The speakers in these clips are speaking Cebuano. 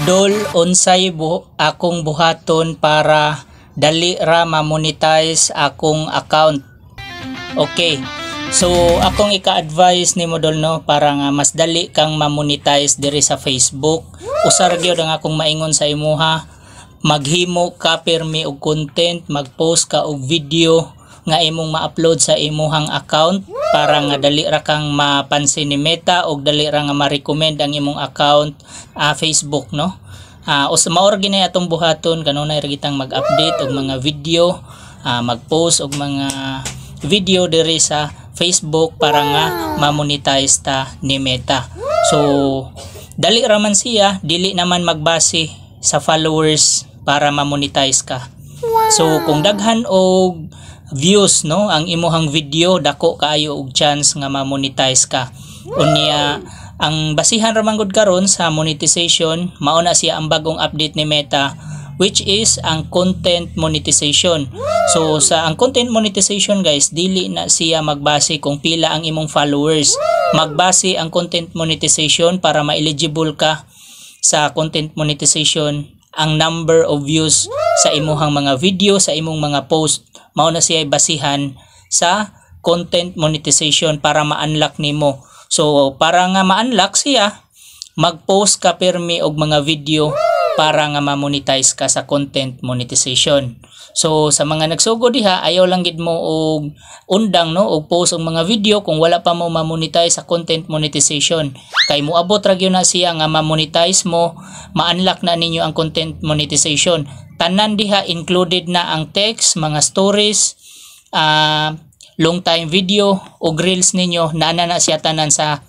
Dol, unsay akong buhaton para dali ra ma-monetize akong account? Okay. So akong ika-advise nimo, Dol, no, para nga mas dali kang ma-monetize diri sa Facebook. Usa ra gyud ang akong maingon sa imuha. Maghimo ka pirmi og content, mag-post ka og video nga imong ma-upload sa imuhang account para nga dali ra kang mapansin ni Meta og dali ra nga ma-recommend ang imong account Facebook, no. Us mao ra gyud atong buhaton kanunay ra kitang mag-update og mga video, mag-post og mga video diri sa Facebook para nga ma-monetize ta ni Meta. So dali ra man siya, dili naman magbase sa followers para ma-monetize ka. So kung daghan og views, no, ang imuhang video, dako kaayo og chance nga ma-monetize ka. Unya ang basihan ra man gud karon sa monetization, mao na siya ang bagong update ni Meta, which is ang content monetization. So sa ang content monetization, guys, dili na siya magbase kung pila ang imong followers. Magbase ang content monetization para ma-eligible ka sa content monetization ang number of views sa imuhang mga video, sa imong mga post. Mao na siya basihan sa content monetization para ma-unlock nimo. So para nga ma-unlock siya, mag-post ka pirmi og mga video para nga ma-monetize ka sa content monetization. So sa mga nagsugod diha, ayaw lang gid mo og undang, no, og post og mga video kung wala pa mo ma-monetize sa content monetization. Kay moabot ra gyud na siya nga ma-monetize mo, ma-unlock na ninyo ang content monetization. Tanan diha included na ang text, mga stories, long time video o reels ninyo, naa na na siya tanan sa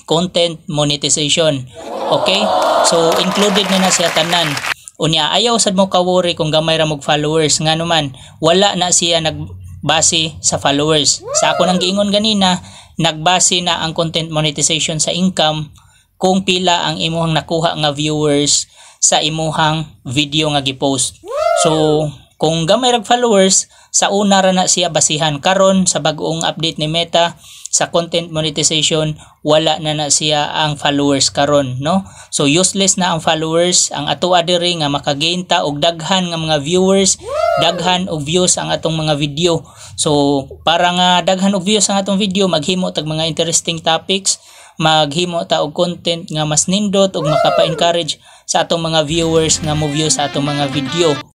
content monetization. Okay? So included na na siya tanan. Unya ayaw sad mo ka-worry kung gamay ra mog followers, ngano man wala na siya nagbase sa followers. Sa ako nang giingon ganina, nagbase na ang content monetization sa income kung pila ang imuhang nakuha nga viewers sa imuhang video nga gipost. So kung gamay rag followers, sa una ra na siya basihan. Karon sa bag-ong update ni Meta sa content monetization, wala na na siya ang followers karon, no. So useless na ang followers. Ang ato diri nga makagain ta og daghan nga mga viewers, daghan og views ang atong mga video. So para nga daghan og views ang atong video, maghimo tag mga interesting topics, maghimo ta og content nga mas nindot ug makapa-encourage sa atong mga viewers nga mo view sa atong mga video.